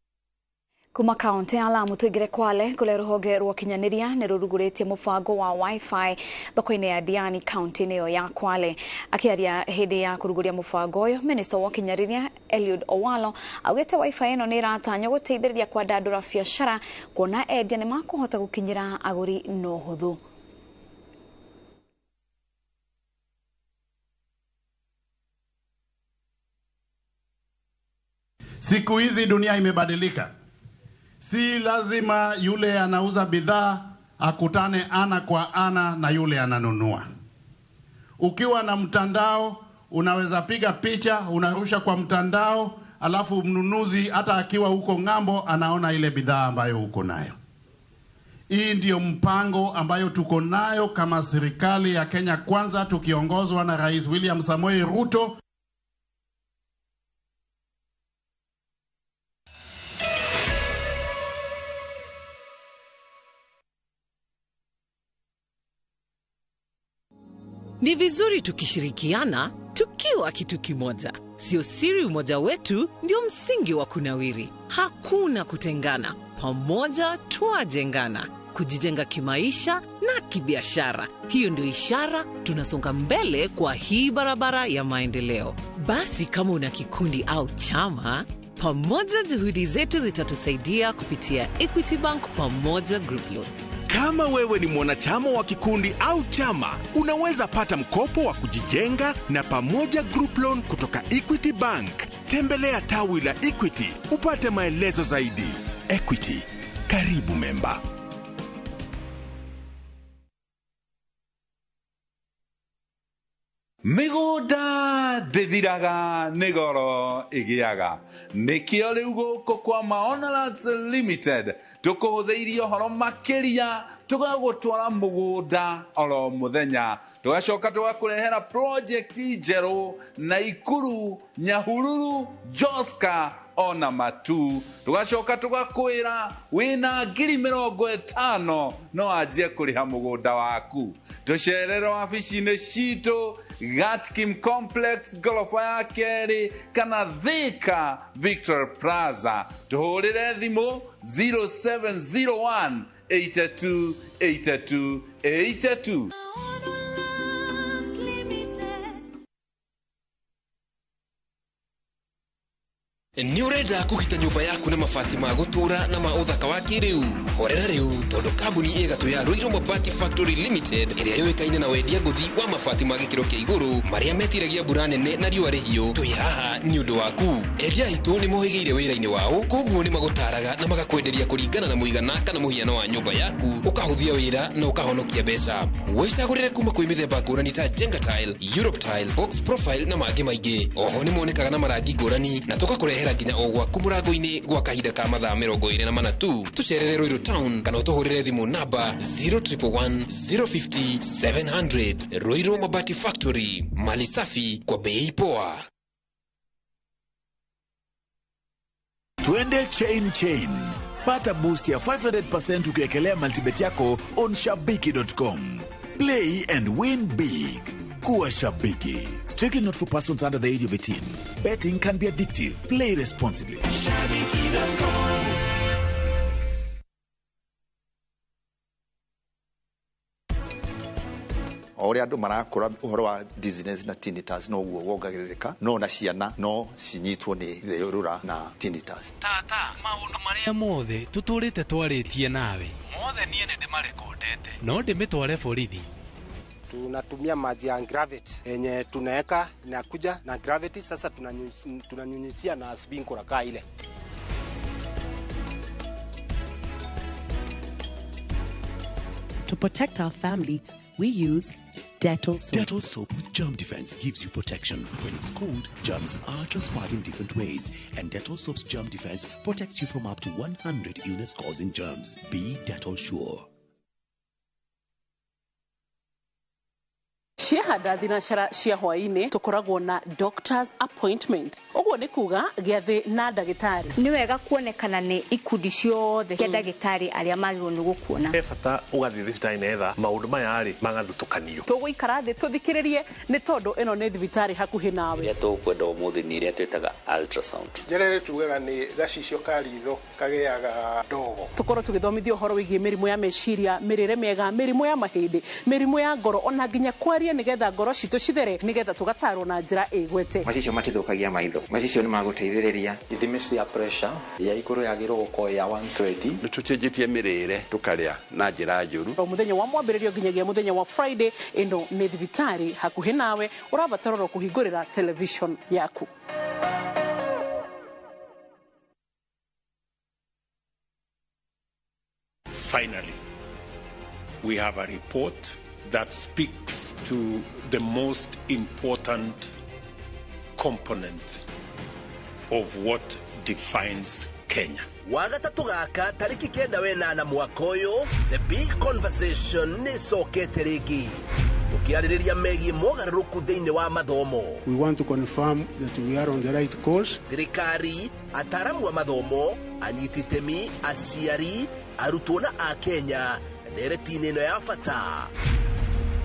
S1: Kuma kaunti ya Lamu tuingire Kwale kuria ruhonge rwa ukinyaniria ni ruruguritie mubango wa Wi-Fi thoko-ini ya Diani kaunti-ini iyo ya Kwale. Akiaria hindi ya kuruguria mubango uyu, Minista wa ukinyaniria Eliud Owalo augite Wi-Fi ino ni iratanywo guteithiriria kwandandura biacara kuona endia ni makuhota gukinyira aguri na uhuthu.
S17: Siku hizi dunia imebadilika. Si lazima yule anauza bidhaa akutane ana kwa ana na yule ananunua. Ukiwa na mtandao, unaweza piga picha, unarusha kwa mtandao, alafu mnunuzi hata akiwa huko ng'ambo anaona ile bidhaa ambayo uko nayo. Hii ndiyo mpango ambayo tuko nayo kama serikali ya Kenya Kwanza tukiongozwa na Rais William Samoei Ruto.
S18: Ni vizuri tukishirikiana tukiwa kitu kimoja. Sio siri umoja wetu ndio msingi wa kunawiri. Hakuna kutengana. Pamoja twajengana. Kujijenga kimaisha na kibiashara. Hiyo ndio ishara tunasonga mbele kwa hii barabara ya maendeleo. Basi kama una kikundi au chama, pamoja juhudi zetu zitatusaidia kupitia Equity Bank Pamoja Group Loan.
S19: Kama wewe ni mwanachama wa kikundi au chama, unaweza pata mkopo wa kujijenga na Pamoja Group Loan kutoka Equity Bank. Tembelea tawi la Equity upate maelezo zaidi. Equity, karibu memba.
S20: Migunda ndithiraga nĩ goro ĩgĩaga. Nĩkĩo rĩu gũkũ kwa Maono Lands Limited tũkũhũthĩirie ũhoro makĩria, tũgagũtwara mũgũnda oro mũthenya, tũgacoka tũgakũrehera project njerũ Naikuru, Nyahururu, Joska ona Matu. Tũgacoka tũgakwĩra wĩna 50,000 no anjie kũrĩha mũgũnda waku. Tũcerere wabici-inĩ citũ Gatkim Complex goroba ya kerĩ kana Thika Victor Plaza. Tũhũrĩre thimũ 0701 82 82 82.
S21: Nĩ ũrenda kũgita nyũmba yaku na mabati ma gũtũũra na ma ũthaka wa kĩrĩu? Horera rĩu tondũ kambuni ĩgatũ ya Ruiru Mabati Factory Limited ĩrĩa yũĩkaine na wendia ngũthi wa mabati ma gĩkĩro kĩa igũrũ marĩa metiragia mbura nene na riũa rĩhiũ, twĩ haha nĩ ũndũ waku. Endia aitũ nĩ mohĩgĩire wĩra-inĩ wao, koguo nĩ magũtaraga na magakwenderia kũringana na mũigana kana mũhiano wa nyũmba yaku, ũkahũthia wĩra na ũkahonokia mbeca. Wĩcagũrĩre kuma kwĩ mĩthemba ngũrani ta Jenga Tile, Europe Tile, Box Profile na mangĩ maingĩ. Oho nĩ monekaga na marangi ngũrani na tũgakũrehera nginya o gwaku mũrango-inĩ gwa kahinda ka mathaa 24 tu. Tũcerere Ruiru Town kana ũtũhũrĩre thimũ namba 0111 050 700. Ruiru Mabati Factory, mali safi kwa bei poa.
S22: Twende chain chain. Pata boost ya 500% ukiekelea multibet yako on shabiki.com. Play and win big. Kuwa Shabiki. Strictly not for persons under the age of 18. Betting can be addictive. Play responsibly.
S23: Shabiki.com.
S24: O ũrĩa andũ marakũra ũhoro wa dizziness na tinnitus no guo wongagĩrĩrĩka, no na ciana no cinyitwo nĩ thiũrũra na tinnitus.
S25: Tata, maũndũ marĩa mothe tũtũrĩte twarĩtie nawe mothe niĩ nĩ ndĩmarekondete, no ndĩmĩtware borithi.
S26: Tunatumia maji ya gravity yenye tunaweka inakuja na gravity, sasa tunanyunyizia na sprinkler kaa ile.
S27: To protect our family, we use Dettol soap.
S7: Dettol soap with germ defense gives you protection. When it's cold, germs are transpired in different ways, and Dettol soap's germ defense protects you from up to 100 illness-causing germs. Be Dettol sure.
S2: Ciehanda thinacara cia hwaĩ-inĩ tũkoragwo na doctor's appointment. Ũguo nĩ kuga gĩathĩ na ndagĩtarĩ.
S4: Nĩ wega kuonekana nĩ ikundi ciothe cia ndagĩtarĩ arĩa magĩrĩirwo nĩ gũkuona.
S5: He bata ũgathiĩ thibitarĩ netha maũndũ maya rĩ magathutũkanio.
S2: Tũgũikara thĩ tũthikĩrĩrie nĩ tondũ ĩno nĩ thibitarĩ hakuhĩ nawe.
S6: Ĩrĩa tũkwenda ũmũthĩ nĩ ĩrĩa twĩtaga ultrasound.
S8: Njĩra ĩrĩa tugaga nĩ gacicio ka ritho kagĩaga ndogo.
S2: Tũkorwo tũgĩthomithio ũhoro wĩgiĩ mĩrimũ ya meciria, mĩrĩre mĩega, mĩrimũ ya mahĩndĩ, mĩrimũ ya ngoro ona nginya kwaria nĩgetha ngoro citũ cithere nĩgetha tũgatarwo na njĩra ĩgwete.
S12: Macicio matithũkagia maitho, macicio nĩ magũteithĩrĩria.
S13: Ithimi cia pressure ya igũrũ yagĩrĩirwo gũkorwo ya 120.
S28: Nĩ tũcenjetie mĩrĩre tũkarĩa na njĩra njũru.
S2: O mũthenya wa mwambĩrĩrio nginyagia mũthenya wa Friday, ĩno nĩ thibitarĩ hakuhĩ nawe, ũrabatara oro kũhingũrĩra television yaku.
S29: Finally, we have a report that speaks to the most important component of what defines Kenya.
S30: Wagatatu gaka tariki 9 wenana mwaka ũyũ, The Big Conversation nĩ ĩcokete rĩngĩ tũkĩarĩrĩria megiĩ mogarũrũku thĩinĩ wa mathomo.
S31: We want to confirm that we are on the right course.
S30: Thirikari, ataramu a mathomo, anyiti itemi, aciari, arutwo na akenya ndereti-inĩ ĩno ya bata.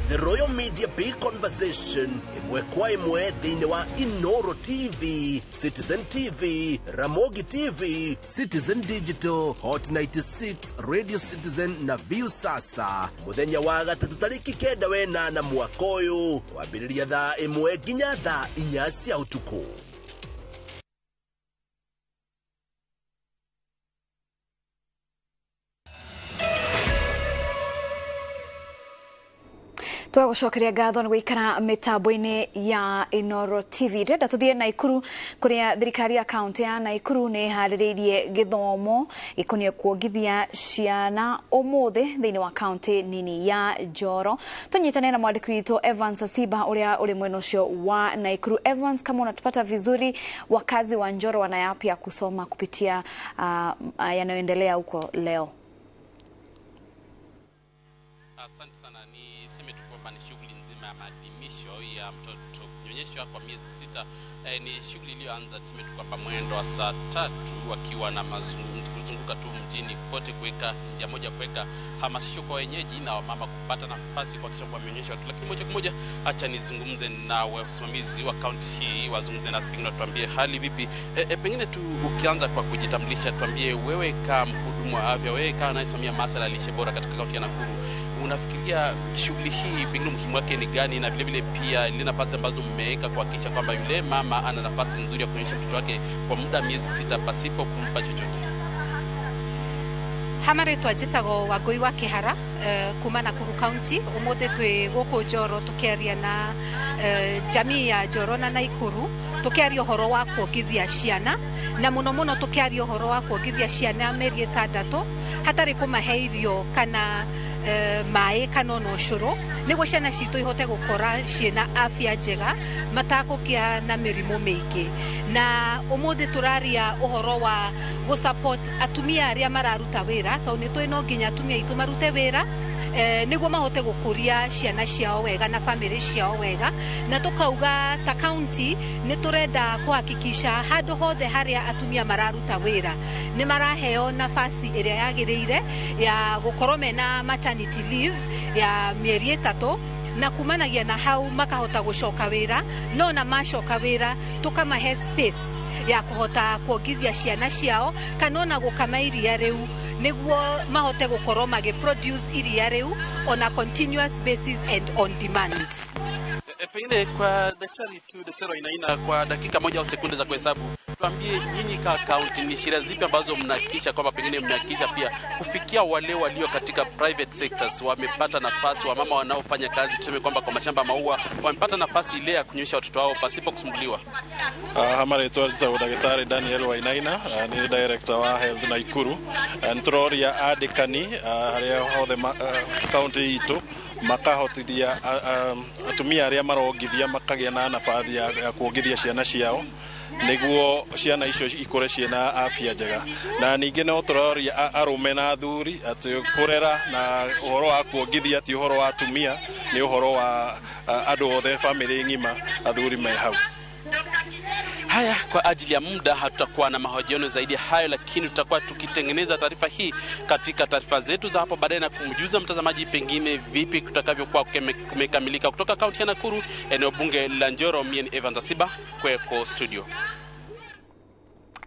S30: The Royal Media Big Conversation ĩmwe kwa ĩmwe thĩinĩ wa Inoro TV, Citizen TV, Ramogi TV, Citizen Digital, Hot 96, Radio Citizen na View Sasa mũthenya wa gatatũ tarĩki 9 wenana mwaka ũyũ kwambĩrĩria thaa 1 nginya thaa 4 cia ũtukũ.
S1: Twagucokeria ngatho nĩ gũikara mĩtambo-inĩ ya Inoro TV. Ndĩrenda tũthiĩ Naikuru kũrĩa thirikari ya kaunti ya Naikuru nĩ ĩharĩrĩirie gĩthomo gĩkoniĩ kuongithia ciana ũmũthĩ thĩinĩ wa kaunti nini ya Njoro. Tũnyitane na mwandĩki witũ Evans Asiba ũrĩa ũrĩ mwena ũcio wa Naikuru. Evans, kama unatupata vizuri, wakazi wa Njoro wana yapi ya kusoma kupitia yanayoendelea huko leo?
S32: Asante sana. Niseme tu kwamba ni shughuli nzima ya maadhimisho ya mtoto kunyonyeshwa kwa miezi 6. Ni shughuli iliyoanza tuseme tu kwamba mwendo wa saa 3 wakiwa na kuzunguka tu mjini kote kuweka njia moja kuweka hamasisho kwa wenyeji na wamama kupata nafasi kuhakikisha kwamba wamenyonyeshwa. Lakini moja kwa moja acha nizungumze na wasimamizi wa kaunti hii, wazungumze na pengine tuambie hali vipi. Pengine tu ukianza kwa kujitambulisha, tuambie wewe kama mhudumu wa afya, wewe kama anayesimamia masuala ya lishe bora katika kaunti ya Nakuru, unafikiria shughuli hii pengine umuhimu wake ni gani, na vile vile pia ile nafasi ambazo mmeweka kuhakikisha kwamba yule mama ana nafasi nzuri ya kunyonyesha mtoto wake kwa muda miezi 6 pasipo kumpa chochote?
S33: Hamaretwa njĩtagwo Wangũi wa Kĩhara kuma Nakuru County. Ũmũthĩ twĩ gũkũ Njoro tũkĩaria na jamii ya Njoro na Naikuru, tũkĩaria ũhoro wa kuongithia ciana, na mũno mũno tũkĩaria ũhoro wa kuongithia ciana mĩeri 6 hatarĩ kũmahe irio kana maĩ kana ona ũcũrũ, nĩguo ciana citũ ihote gũkora ciĩna afya njega matakũgĩa na mĩrimũ mĩingĩ. Na ũmũthĩ tũraria ũhoro wa gũ-support atumia arĩa mararuta wĩra, tondũ nĩ tũĩ no nginya atumia aitũ marute wĩra nĩguo mahote gũkũria ciana ciao wega na famĩlĩ ciao wega. Na tũkauga ta county nĩ tũrenda kũhakikisha handũ hothe harĩa atumia mararuta wĩra nĩ maraheo nafasi ĩrĩa yagĩrĩire ya gũkorwo mena maternity leave ya mĩeri 3, na kumanagia na hau makahota gũcoka wĩra, no na macoka wĩra tũkamahe space ya kũhota kuongithia ciana ciao kana ona gũkama iria rĩu nĩguo mahote gũkorwo magĩ-produce iria rĩu on a continuous basis and on demand.
S32: Pengine kwa daktari tu, daktari Wainaina, kwa dakika moja au sekunde za kuhesabu, tuambie nyinyi ka kaunti ni sheria zipi ambazo mnahakikisha kwamba pengine mnahakikisha pia kufikia wale walio katika private sectors wamepata nafasi, wamama wanaofanya kazi tuseme kwamba kwa mashamba maua wamepata nafasi ile ya kunyonyesha watoto wao pasipo kusumbuliwa?
S34: Hamaretwa njĩtagwo ndagĩtarĩ Daniel Wainaina, nĩ director wa health Naikuru. Nĩtũroria andĩkani arĩa othe kaunti itũ makahotithia atumia arĩa marongithia makagĩa na nabathi ya kuongithia ciana ciao nĩguo ciana icio ikũre ciĩna afya njega. Na ningĩ no tũroria arũme na athuri atĩ kũrera na ũhoro wa kuongithia ti ũhoro wa atumia, nĩ ũhoro wa Andũ othe family ng'ima athuri me hau.
S32: Haya, kwa ajili ya muda hatutakuwa na mahojiano zaidi hayo, lakini tutakuwa tukitengeneza taarifa hii katika taarifa zetu za hapo baadaye na kumjuza mtazamaji pengine vipi kutakavyokuwa kumekamilika. Kutoka kaunti ya Nakuru, eneo bunge la Njoro, mie ni Evans Asiba, kweko studio.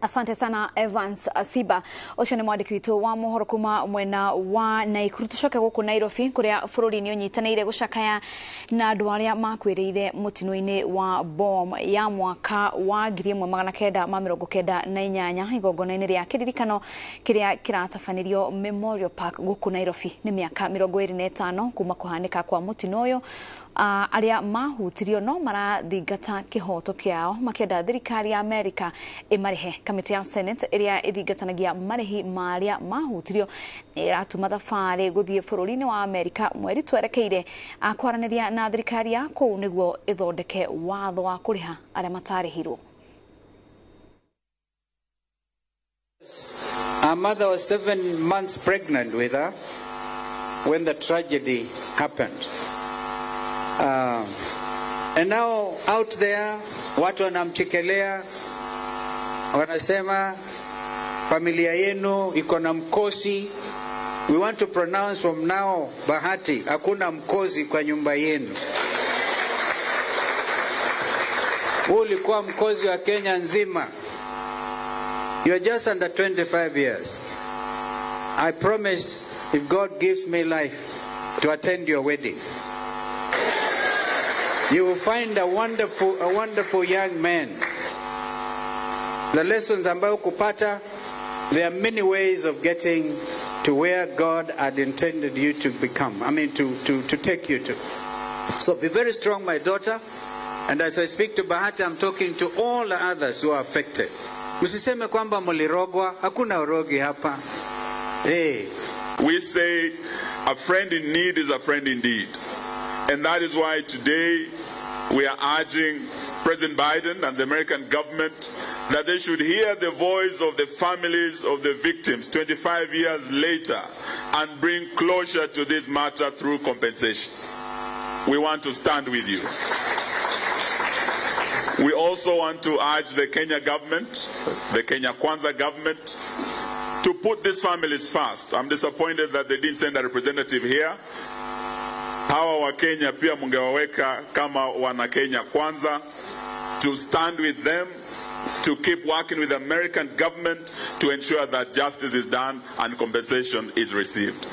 S1: Asante sana Evans Asiba. Ucio ni mwandiki witu wa mohoro kuma mwena wa Naikuru. Tucoke guku Nairobi kuria bururi ni unyitanĩire gucakaya na andu aria makuĩrĩire mũtino-inĩ wa bom ya mwaka wa 1998 igongona-inĩ rĩa kĩririkano kĩrĩa kĩratabanĩrio Memorial Park guku Nairobi. Nĩ mĩaka 25 kuma kũhanĩka kwa mũtino ũyũ. Arĩa mahutirio no marathingata kĩhoto kĩao makĩenda thirikari ya Amerika ĩmarĩhe. Kamĩtĩ ya Senate ĩrĩa ĩthingatanagia marĩhi ma arĩa mahutirio nĩ ĩratuma thabarĩ gũthiĩ bũrũri-inĩ wa Amerika mweri twerekeire kwaranĩria na thirikari ya kũu nĩguo ĩthondeke watho wa kũrĩha arĩa matarĩhirwo.
S3: Her mother was 7 months pregnant with her when the tragedy happened. And now out there watu wanamchekelea, wanasema familia yenu iko na mkosi. We want to pronounce from now, Bahati, hakuna mkosi kwa nyumba yenu. Huu ulikuwa mkosi wa Kenya nzima. You are just under 25 years. I promise, if God gives me life, to attend your wedding. You will find a wonderful young man. The lessons ambayo kupata, there are many ways of getting to where God had intended you to become. I mean, to take you to. So be very strong, my daughter. And as I speak to Bahati, I'm talking to all the others who are affected. Msiseme kwamba mulirogwa, hakuna urogi hapa. Hey.
S9: We say a friend in need is a friend indeed. And that is why today we are urging President Biden and the American government that they should hear the voice of the families of the victims 25 years later and bring closure to this matter through compensation. We want to stand with you. We also want to urge the Kenya government, the Kenya Kwanza government, to put these families first. I'm disappointed that they didn't send a representative here. Hawa wa Kenya pia mungewaweka kama wana Kenya Kwanza, to stand with them, to keep working with the American government to ensure that justice is done and compensation is received.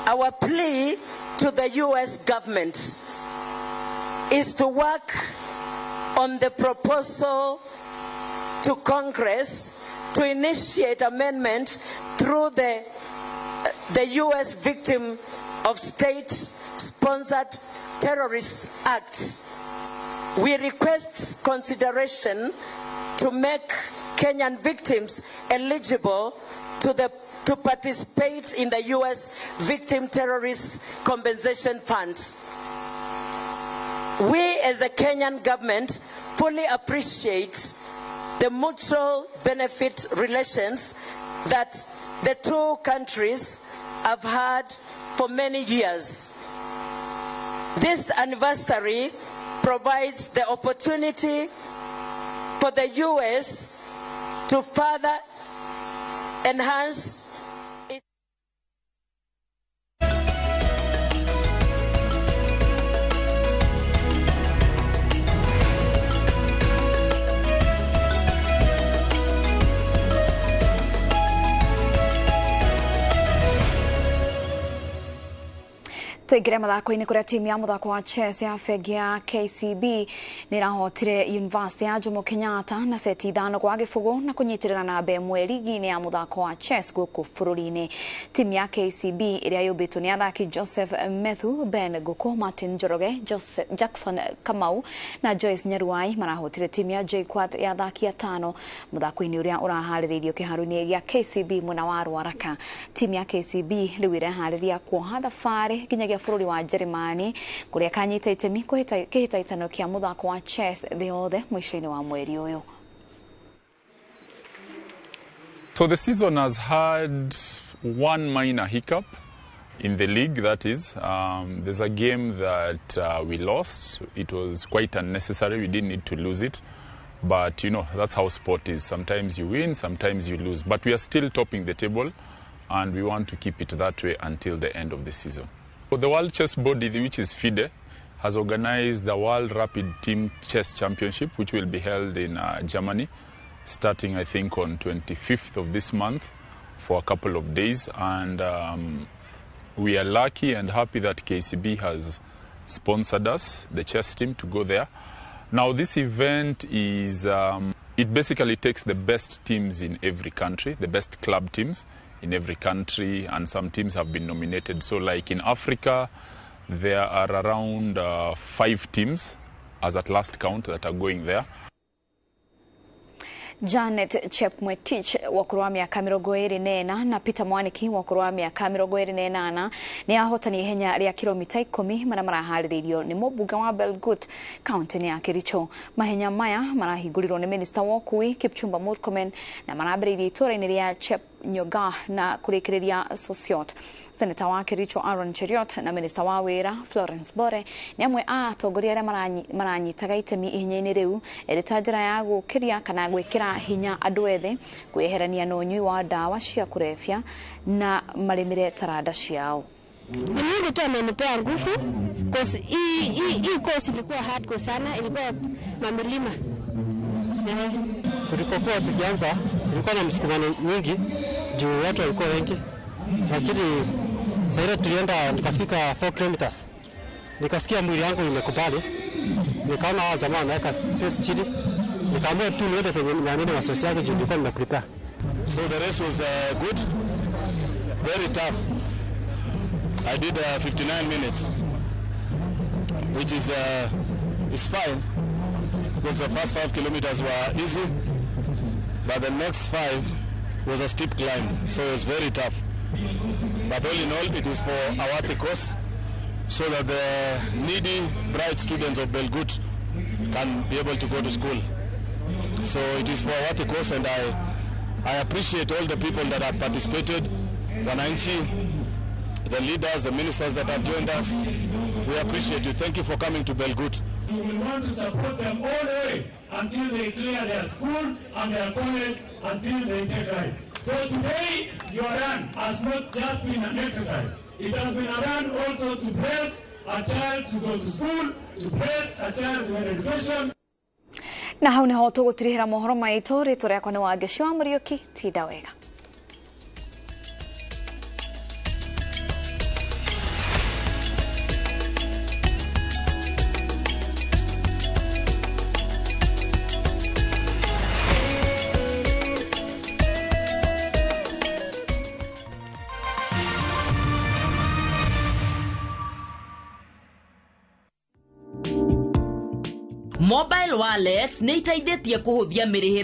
S10: Our plea to the US government is to work on the proposal to Congress to initiate amendment through the US Victim of State-Sponsored Terrorists Act. We request consideration to make Kenyan victims eligible to participate in the US Victim Terrorist Compensation Fund. We as the Kenyan government fully appreciate the mutual benefit relations that the two countries have had for many years. This anniversary provides the opportunity for the US to further enhance its
S1: Tuingire mathako-inĩ kũrĩa timu ya mũthako wa chess ya bengi ya KCB nĩ ĩrahotire University ya Jomo Kenyatta na seti 5-0 na kũnyitĩrĩra namba 1 rigi-inĩ ya mũthako wa chess gũkũ bũrũri-inĩ. Timu ya KCB ĩrĩa yũmbĩtwo nĩ athaki Joseph Methu, Ben Ngũkũ, Martin Njoroge, Jackson Kamau na Joyce Nyaruai marahotire timu ya JKUAT ya athaki 5 mũthako-inĩ ũrĩa ũraharĩrĩirio kĩharo-inĩ gĩa KCB mwena wa Ruaraka. Timu ya KCB rĩu ĩreharĩria kuoha thabarĩ nginyagia bũrũri wa Jeremani kũrĩa kanyita itemi kĩhĩtahĩtano kĩa mũthako wa chess thĩ yothe mũico-inĩ wa mweri ũyũ.
S11: So the season has had one minor hiccup, In the league, that is. There's a game that we lost. It was quite unnecessary. We didn't need to lose it. But, you know, that's how sport is. Sometimes you win, sometimes you lose. But we are still topping the table, and we want to keep it that way until the end of the season. The World Chess Body, which is FIDE, has organized the World Rapid Team Chess Championship, which will be held in Germany, starting, I think, on 25th of this month for a couple of days. And we are lucky and happy that KCB has sponsored us, the chess team, to go there. Now, this event is, it basically takes the best teams in every country, the best club teams in every country, and some teams have been nominated. So, like in Africa, there are around 5 teams, as at last count, that are going there.
S1: Janet Chepmwetich wa ũkũrũ wa mĩaka 24 na Peter Mwaniki wa ũkũrũ wa mĩaka 28 nĩ ahotani ihenya rĩa kilomita 10 marĩa maraharĩrĩirio nĩ mũmbunge wa Belgut kaunti-inĩ ya Kericho. Mahenya maya marahingũrirwo nĩ minista wa ũkui Kipchumba Murkomen na marambĩrĩirie itũũra-inĩ rĩa Chepnyoga na kũrĩkĩrĩria Sosiot. Seneta wa Kericho Aaron Cheriot na minista wa wĩra Florence Bore nĩ amwe a atongoria arĩa maranyitaga itemi ihenya-inĩ rĩu ĩrĩ ta njĩra ya gũkĩria kana gwĩkĩra hinya andũ ethĩ kwĩyeherania na ũnyui wa ndawa cia kũrebia na marĩmĩre taranda ciao.
S14: Mungu tu amenipea nguvu cause hii course ilikuwa hardcore sana, ilikuwa mamilima.
S15: Tulipokuwa tukianza ilikuwa na msukumano nyingi juu watu walikuwa wengi, lakini sasa tulienda nikafika 4 kilometers nikasikia mwili wangu imekubali, nikaona hao jamaa wanaweka pace chini, nikaamua tu niende kwenye nani masoesi yake juu nilikuwa nimeprepare.
S16: So the race was good, very tough. I did 59 minutes, which is fine because the first 5 kilometers were easy, but the next 5 was a steep climb, so it was very tough. But all in all, it is for Awati course, so that the needy, bright students of Belgut can be able to go to school. So it is for Awati course, and I appreciate all the people that have participated, Wananchi, the leaders, the ministers that have joined us. We appreciate you. Thank you for coming to Belgut.
S17: We will want to support them all the way until they clear their school and their college, until they take life. So today, your run has not just been an exercise. It has been a run also to bless a child to go to school, to bless a child to an education.
S1: Na hau niho tũgũtirihĩra mohoro maitũ. Rĩtwa rĩakwa nĩ Wangeci wa Mũriũki. Tinda wega.
S10: Mobile wallets nĩ iteithĩtie kũhũthia mĩrĩhĩre.